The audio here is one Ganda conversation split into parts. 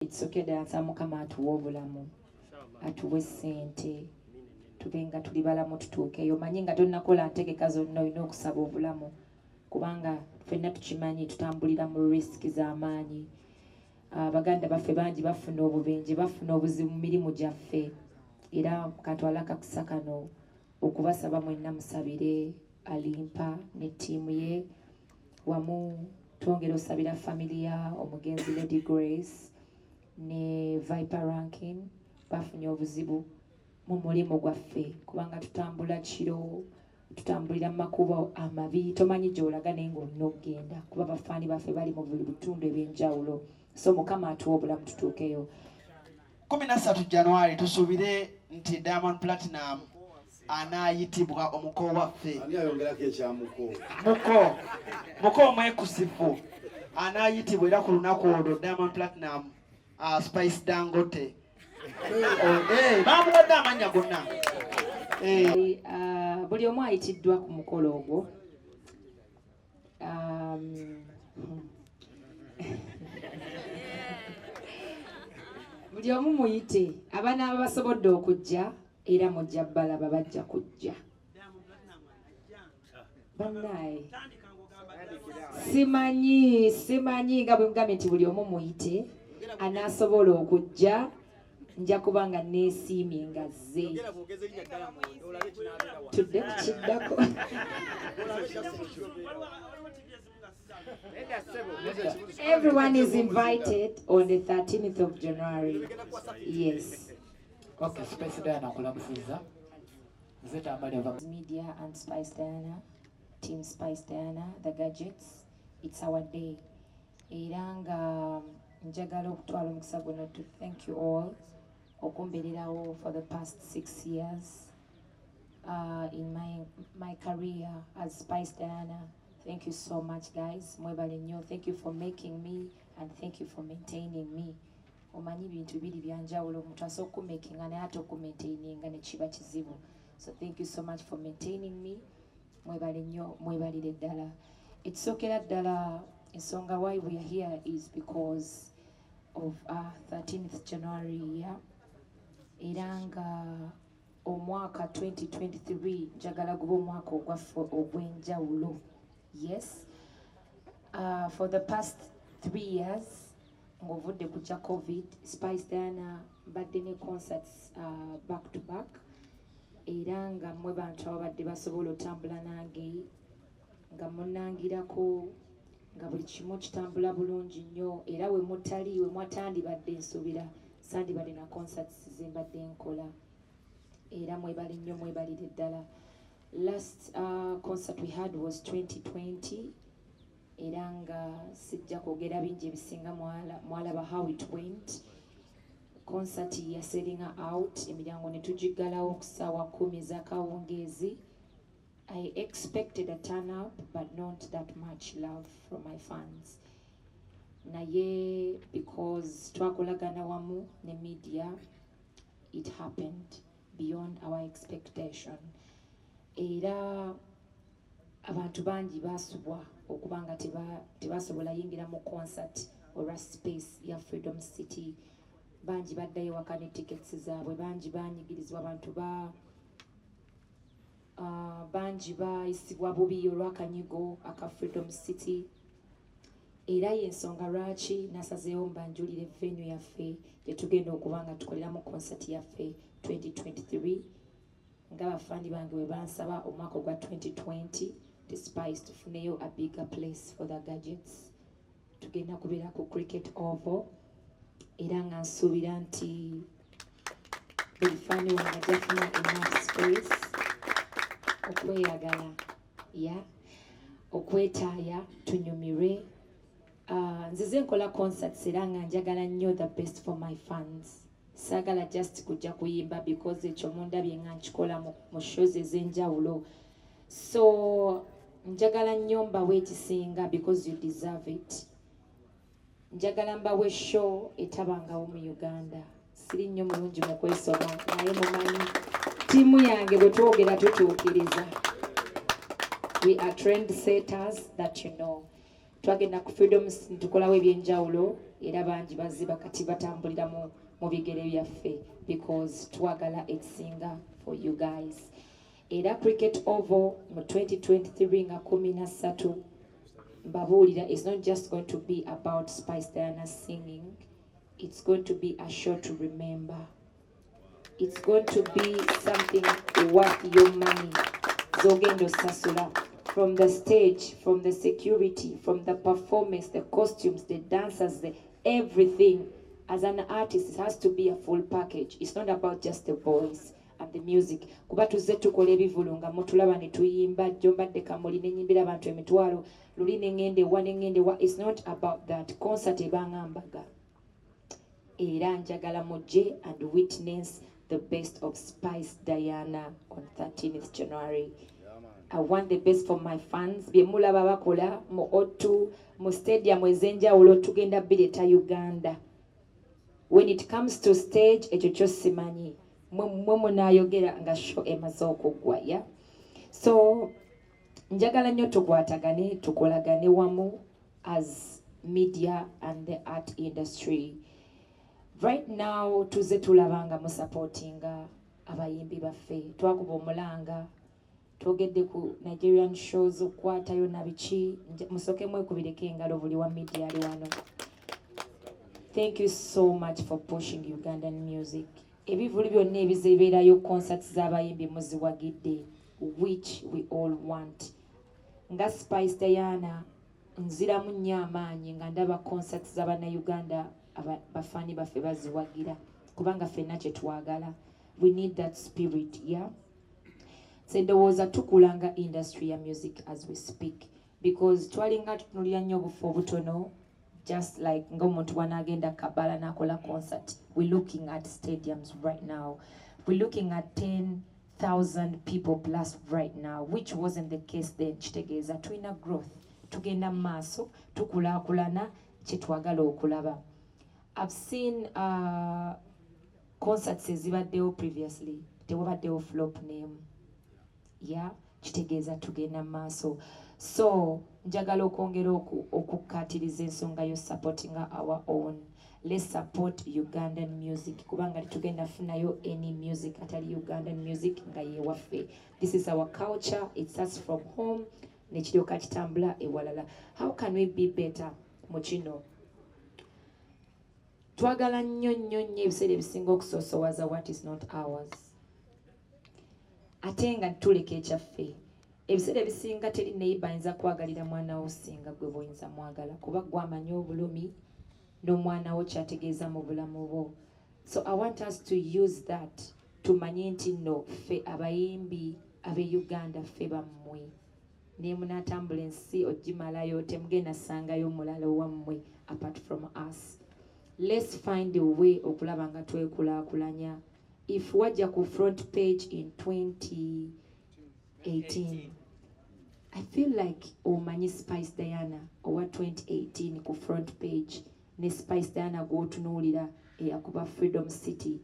Ekisookedde ddala, nsaba Mukama atuwe obulamu, atuwe ssente, tube nga tuli balamu tutuukeyo. Manyi nga tonnakola ntegeka zonna, olina okusaba obulamu, kubanga ffenna tukimanyi tutambulira mu risk z'amaanyi. Baganda baffe bangi bafuna obubenje, bafuna obuzibu mu mirimu gyaffe. Era katwala akakisa kano okubasaba mwenna musabire Alimpa ne ttiimu ye. Wamu twongera osabira family ya omugenzi Lady Grace ne Viper Rankin, bafunye obuzibu mu mulimu gwaffe, kubanga tutambula kiro, tutambulira mu makubo amabi, tomanyi gy'olaga naye ng'olina okugenda, kuba bafaani baffe bali mu buli bitundu ebyenjawulo. So Mukama atuwa obulamu tutuukeyo. 13 January, tusuubire nti Diamond Platinum anaayitibwa omuko waffe. Ani ayongerako ekyamuko? Muko, muko omwekusifu anaayitibwa. Era ku lunaku olwo Diamond Platinum, Spice Dangote. Oh, bamuwadde amannya gonna. Buli omu ayitiddwa ku mukolo ogwo. Buli omu muyite, abanaaba basobodde okujja era mujja balaba, bajja kujja. Bannaaye, simanyi nga bwe mugambye nti buli omu muyite, anaasobola okujja nja kuba nga neesiimye nga zze. Tudde ku kiddako. Everyone is invited on the 13th of January. Yes. Okay, Spice Diana, nkulamusizza. Nze Tamale ova Media and Spice Diana, Team Spice Diana, the gadgets. It's our day. Era nga njagala okutwala omukisa guno to thank you all okumbeererawo for the past 6 years in my career as Spice Diana. Thank you so much, guys. Mwebale nnyo. Thank you for making me and thank you for maintaining me. Omanyi bintu biri byanjawulo, omuntu asobola okumakinga naye ate okumaintaininga ne kiba kizibu. So thank you so much for maintaining me. Mwebale nnyo, mwebalire ddala. Ekisookera ddala, ensonga why we are here is because of 13th January year. Era nga omwaka 2023 njagala gube omwaka ogwaffe ogw'enjawulo. Yes, for the past 3 years ng'ovudde ku kya COVID, Spice Diana mbadde ne concerts back to back, era nga mmwe bantu ababadde basobola otambula nange nga munnangirako nga buli kimu kitambula bulungi nnyo. Era we mutali, we mwatandibadde, nsuubira sandibadde na concerts ze mbadde nkola. Era mwebale nnyo, mwebalire ddala. Last concert we had was 2020, era nga sijja kwogera bingi ebisinga, mwalaba how it went. Concert yasellinga out, emiryango ne tugiggalawo ku ssaawa 10 ez'akawungeezi. I expected a turn up but not that much love from my fans, naye because twakolagana wamu ne media, it happened beyond our expectation. Era abantu bangi basubwa okuba nga tebasobola yingira mu concert olwa space ya Freedom City. Bangi baddayo waka ne tickets zaabwe, bangi banyigirizibwa, abantu ba bangi bayisibwa bubi olw'akanyigo aka Freedom City. Era yensonga lwaki nasazeewo mbanjulire venue yaffe gye tugenda okuba nga tukoleramu concert yaffe 2023, nga bafaani bange bwe bansaba omwaka ogwa 2020 ti Spice, tufuneyo a bigger place for the gadgets. Tugenda kubeera ku Cricket Oval, era nga nsuubira nti buli faani wange ajja funa enough space okweyagala ya okwetaaya tunyumirwe. Nzize nkola concerts era nga njagala nnyo the best for my fans. Saagala just kujja kuyimba, because ekyo mundabye nga nkikola mu shows ez'enjawulo. So njagala nnyo mbawe ekisinga because you deserve it. Njagala mbawe show etabangawo mu Uganda. Siri nnyo mulungi mu kwesoma, naye mumanyi ttiimu yange bwe twogera tutuukiriza. We are trend setters that you know. Twagenda ku Freedom tukolawo ebyenjawulo, era bangi bazze bakati batambulira mu bigere byaffe because twagala ekisinga for you guys. Era Cricket Oval mu 2023 nga 13, mbabuulira, it's not just going to be about Spice Diana singing, it's going to be a show to remember. It's going to be something worth your money zogenda osasula, from the stage, from the security, from the performance, the costumes, the dancers, the everything. As an artist, it has to be a full package. It's not about just the voice and the music, kuba tuzze tukola ebivulu nga mutulaba ne tuyimba. Jjo mbadde Kamuli ne nyimbira abantu 500,000, luli ne ŋŋenda ewa, ne ŋŋenda ewa. It's not about that. Concert ebanga mbaga, era njagala mujje and witness the best of Spice Diana on 13th January. I want the best for my fans. Bye mulaba bakola mu O2, mu stadium ez'enjawulo, tugenda bireeta Uganda. When it comes to stage, ekyo kyo simanyi, mwe munaayogera nga show emaze okuggwa ya. So njagala nnyo tukwatagane, tukolagane wamu as media and the art industry. Right now tuze tulaba nga musupportinga abayimbi baffe. Twakuba omulanga, twogedde ku Nigerian shows okukwatayo na biki. Musooke mwekubireko engalo buli wa media ali wano. Thank you so much for pushing Ugandan music. Ebivulu byonna ebizibeerayo, concerts z'abayimbi, muziwagidde, which we all want. Nga Spice Diana nziramu nnyo amaanyi nga ndaba concerts z'abannayuganda, bafaani baffe baziwagira, kubanga ffenna kye twagala. We need that spirit, yeah. Nze ndowooza tukula nga industry ya music as we speak, because twalinga tutunulira nnyo obufo obutono, just like ng'omuntu bw'anaagenda Kabala n'akola concert. We're looking at stadiums right now. We're looking at 10,000 people plus right now, which wasn't the case then. Kitegeeza tulina growth, tugenda mu maaso, tukulaakulana kyetwagala okulaba. I've seen concerts ezibaddewo previously, tewabaddewo flop name ya. Kitegeeza tugenda mu maaso. So njagala okwongera okukkaatiriza ensonga yo supportinga our own. Let's support Ugandan music, kubanga tetugenda funayo any music atali Ugandan music nga yewaffe. This is our culture. It starts from home nekiryoka kitambula ewalala. How can we be better mu kino? Twagala nnyo nnyo nnyo ebiseera ebisinga okusoosowaza what is not ours, ate nga tuleka ekyaffe. Ebiseera ebisinga teri neighbor ayinza kwagalira mwana wo singa gwe bwoyinza mwagala, kuba gwe amanyi obulumi n'omwana wo kyategeeza mu bulamu bwo. So I want us to use that, tumanye nti nno ffe abayimbi ab'e Uganda, ffe bammwe. Naye munaatambula ensi ogimalayo, temugenda sangayo omulala owammwe apart from us. Let's find a way okulaba nga twekulaakulanya. If wajja ku front page in 2018, I feel like omanyi Spice Diana owa 2018 ku front page ne Spice Diana gw'otunuulira eyakuba Freedom City,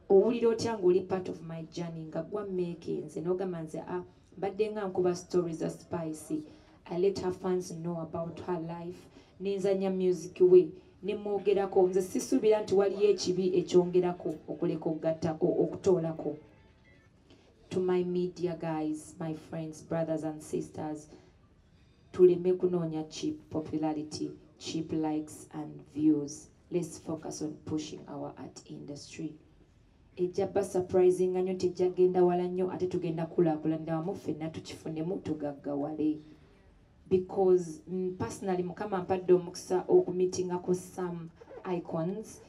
owulira otya ng'oli part of my journey, nga gwa makinze n'ogamba nze, ah, mbadde nga nkuba stories za Spice, I let her fans know about her life, nenzanya music we nemwogerako. Nze sisuubira nti waliyo ekibi ekyongerako okuleka okugattako okutoolako. To my media guys, my friends, brothers and sisters, tuleme kunoonya cheap popularity, cheap likes and views. Let's focus on pushing our art industry. Ejja ba surprisinga nnyo nti ejja genda wala nnyo, ate tugenda kulaakulanira wamu ffenna, tukifunemu, tugaggawale, because personally Mukama mpadde omukisa okumitingako some icons,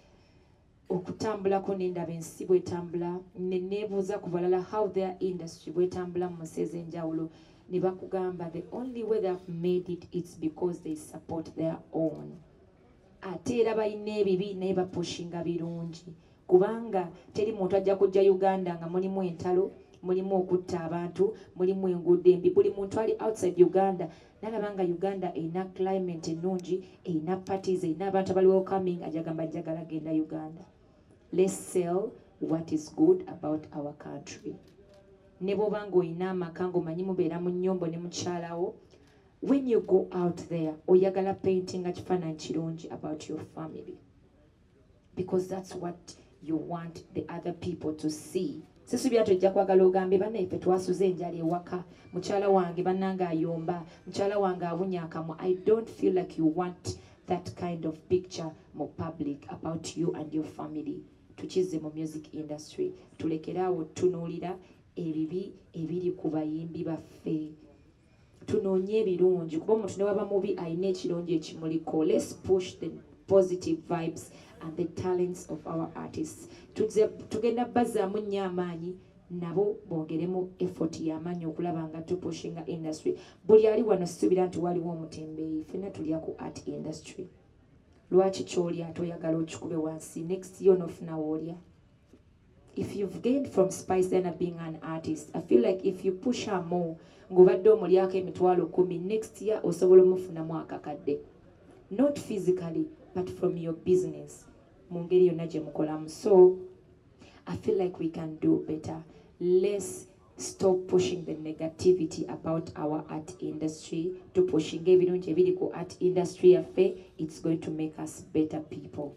okutambulako nendaba ensi bwetambula, ne neebuuza ku balala how their industry bwetambula mu nsi ez'enjawulo, ne bakugamba the only way they have made it, it's because they support their own. Ate era balina ebibi, naye bapushinga birungi, kubanga teri muntu ajja kujja Uganda nga mulimu entalo, mulimu okutta abantu, mulimu enguudo embi. Buli muntu ali outside Uganda nalaba nga Uganda erina climate ennungi, erina parties, erina abantu abali welcoming, ajagamba njagala genda Uganda. Let's sell what is good about our country. Ne bw'oba ng'olina amaka ng'omanyi mubeera mu nnyombo ne mukyalawo. When you go out there, oyagala painting ekifaananyi kirungi about your family, because that's what you want the other people to see. Sisuubira tojja kwagala ogambe, "Bannaffe twasuze enjala ewaka, mukyala wange bannange ayomba, mukyala wange awunya akamwa." I don't feel like you want that kind of picture mu public about you and your family. Tukize mu music industry, tulekeraawo tunuulira ebibi ebiri ku bayimbi baffe, tunoonye ebirungi, kuba omuntu ne waba mubi alina ekirungi ekimuliko. Let's push the positive vibes and the talents of our artists. Tugenda bazaamu nnyo amaanyi, nabo bongeremu effort y'amaanyi okulaba nga tupushinga industry. Buli ali wano, sisuubira nti waliwo omutembeeyi, ffenna tulya ku art industry. Lwaki kyolya ate oyagala okikube wansi? Next year onofuna woolya. If you've gained from Spice Diana being an artist, I feel like if you push her more, ng'obadde omulyako 100,000, next year osobola omufunamu akakadde, not physically but from your business, mu ngeri yonna gye mukolamu. So I feel like we can do better. Let's stop pushing the negativity about our art industry, tupushinga ebirungi ebiri ku art industry yaffe. It's going to make us better people.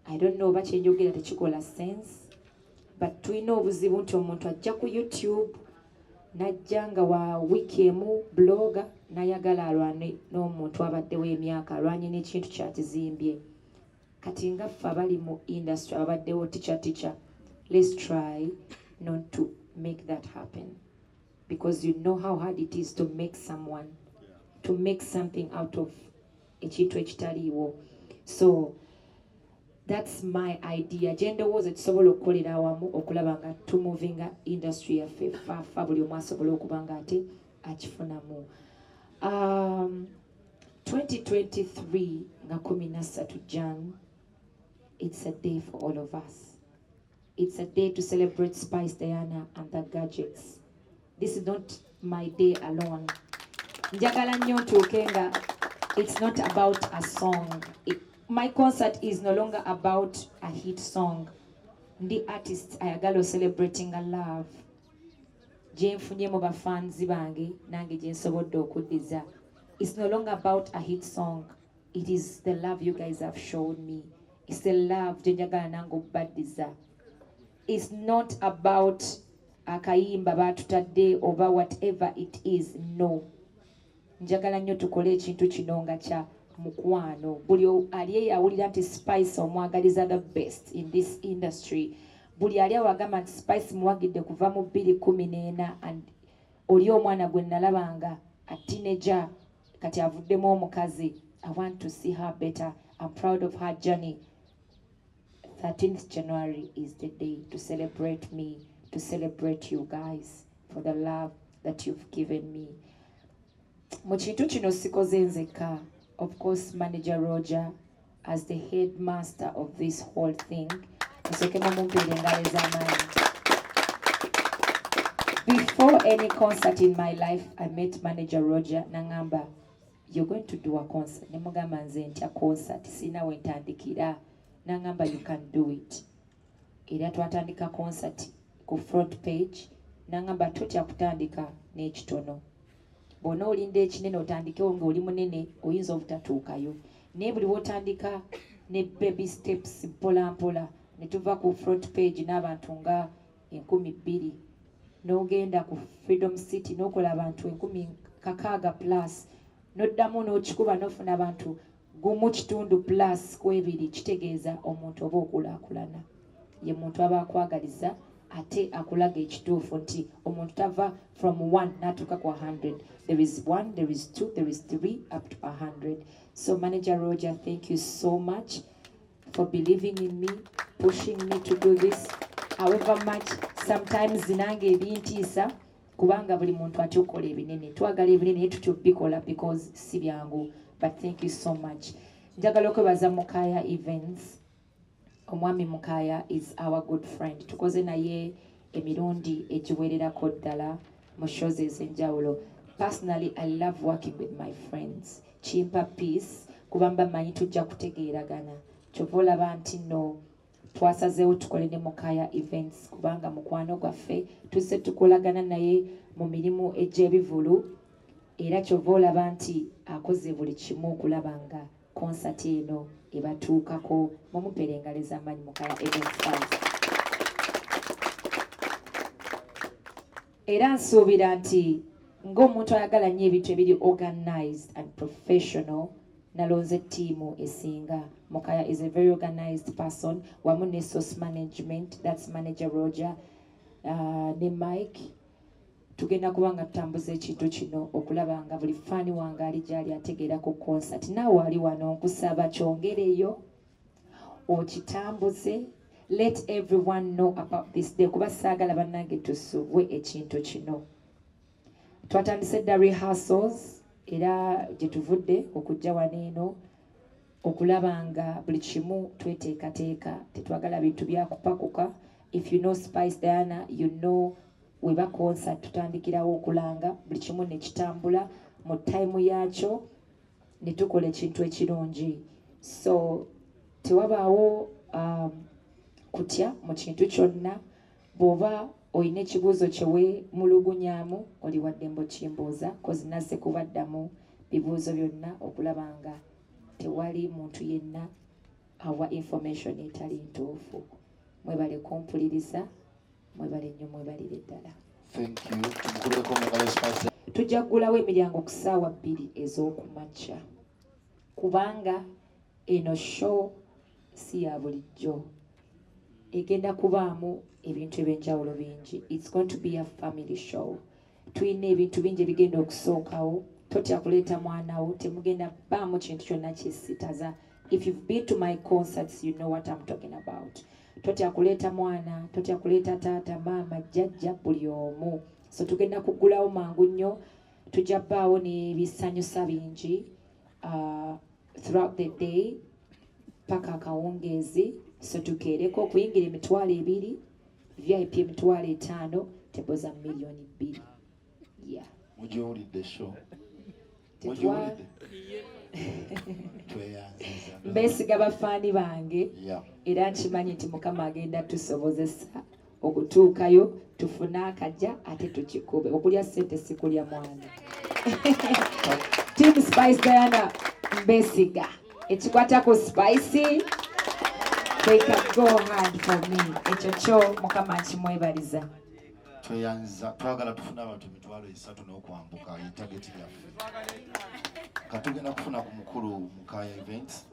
I don't know oba kyenjogera tekikola sense, but tulina obuzibu nti omuntu ajja ku YouTube najja nga wa wiiki emu blogger, nayagala alwane n'omuntu abaddewo emyaka, alwanye n'ekintu kyakizimbye. Kati nga ffe abali mu industry ababaddewo, teacher, teacher, let's try not to make that happen, because you know how hard it is to make someone, to make something out of ekintu ekitaliiwo. So that's my idea gye ndowooza tusobola okukolera awamu okulaba nga tumovinga industry yaffe faafa, buli omu asobola okuba nga ate akifunamu. 2023 nga 13 Jan, it's a day for all of us. It's a day to celebrate Spice Diana and the Gadgets. This is not my day alone. Njagala nnyo ntuuke nga it's not about a song. My concert is no longer about a hit song. Ndi artist ayagala celebrating a love gye nfunye mu bafanzi bange, nange gye nsobodde okuddiza. It's no longer about a hit song. It is the love you guys have shown me. It's the love gye njagala nange okubaddiza. It's not about akayimba baatutadde oba whatever it is, no. Njagala nnyo tukole ekintu kino nga kya mukwano. Buli ali eyo awulira nti Spice omwagaliza the best in this industry, buli ali awo agamba nti Spice muwagidde kuva mu 2014 and oli omwana gwe nalabanga a teenager, kati avuddemu omukazi, I want to see her better, I'm proud of her journey. 13th January is the day to celebrate me, to celebrate you guys for the love that you've given me. Mu kintu kino sikoze nzekka. Of course, Manager Roger as the headmaster of this whole thing, musooke mumumpeere engalo ez'amaanyi. Before any concert in my life, I met Manager Roger, nangamba, "You're going to do a concert." Nemugamba, "Nze ntya concert, sina we ntandikira." Nangamba, "You can do it." Era twatandika concert ku front page. Nangamba, "Totya kutandika n'ekitono. Bw'ona olinda ekinene otandikewo ng'oli munene, oyinza obutatuukayo, naye buli bw'otandika ne baby steps, mpola mpola." Ne tuva ku front page n'abantu nga 2000, n'ogenda ku Freedom City n'okola abantu 60,000 plus, n'oddamu n'okikuba n'ofuna abantu 1.5 plus ku ebiri. Kitegeeza omuntu oba okulaakulana ye muntu aba akwagaliza ate akulaga ekituufu nti omuntu tava from 1 n'atuuka ku 100. There is 1, there is 2, there is 3, up to 100. So Manager Roger, thank you so much for believing in me, pushing me to do this, however much sometimes nange ebintiisa, kubanga buli muntu atya okukola ebinene. Twagala ebinene naye tutya obikola because si byangu, but thank you so much. Njagala okwebaza Mukaya Events. Omwami Mukaya is our good friend. Tukoze naye emirundi egiwererako ddala mu shows ez'enjawulo. Personally, I love working with my friends. Kimpa peace kuba mba mmanyi tujja kutegeeragana. Kyova olaba nti nno twasazeewo tukole ne Mukaya Events, kubanga mukwano gwaffe, tuzze tukolagana naye mu mirimu egy'ebivulu. Era kyova olaba nti akoze buli kimu okulaba nga concert eno ebatuukako. Mumumpere engalo ez'amaanyi Mukaya Events House. Era nsuubira nti ng'omuntu ayagala nnyo ebintu ebiri organized and professional, nalonze ttiimu esinga. Mukaya is a very organized person, wamu ne source management, that's manager Roger ne Mike. Tugenda kuba nga tutambuza ekintu kino okulaba nga buli fan wange ali gyali ategeera ku concert. Naawe ali wano nkusaba kyongereyo okitambuze, let everyone know about this day, kuba saagala bannange tusubwe ekintu kino. Twatandise dda rehearsals, era gye tuvudde okujja wano eno okulaba nga buli kimu tweteekateeka. Tetwagala bintu byakupakuka. If you know Spice Diana, you know weba concert tutandikirawo okulanga buli kimu ne kitambula mu time yakyo ne tukola ekintu ekirungi. So tewabaawo kutya mu kintu kyonna. Bw'oba olina ekibuuzo kye weemulugunyaamu, oli waddembe okimbuuza, 'cause nazze kubaddamu bibuuzo byonna okulaba nga tewali muntu yenna awa information etali ntuufu. Mwebale kumpuliriza, mwebale nnyo, mwebalire ddala. Thank you. Tumukubireko mu ngalo Spice. Tujja kugulawo emiryango ku ssaawa 2 ez'okumakya, kubanga eno show si ya bulijjo, egenda kubaamu ebintu ebyenjawulo bingi. It's going to be a family show. Tulina ebintu bingi ebigenda okusookawo. Totya kuleeta mwana wo, temugenda baamu kintu kyonna kyesitaza. If you've been to my concerts, you know what I'm talking about. Totya kuleeta mwana, totya kuleeta taata, maama, jjajja, buli omu. So tugenda kuggulawo mangu nnyo. Tujja bbaawo n'ebisanyusa bingi throughout the day paka akawungeezi. So tukeereko okuyingira 20,000, VIP 50,000, table za 2 million. Yeah. Mugiwulidde show? Mugiwulidde? Tweyanziza. Mbeesiga bafaani bange. Era nkimanyi nti Mukama agenda tusobozesa okutuukayo tufune akajja ate tukikube. Okulya ssente si kulya mwana. Team Spice Diana mbesiga, ekikwata ku Spice, they can go hard for me. Ekyo kyo Mukama nkimwebaliza. Tweyanziza. Twagala tufune abantu 30,000 n'okwambuka, ye target yaffe. Katugenda kufuna ku mukulu Mukaya Events.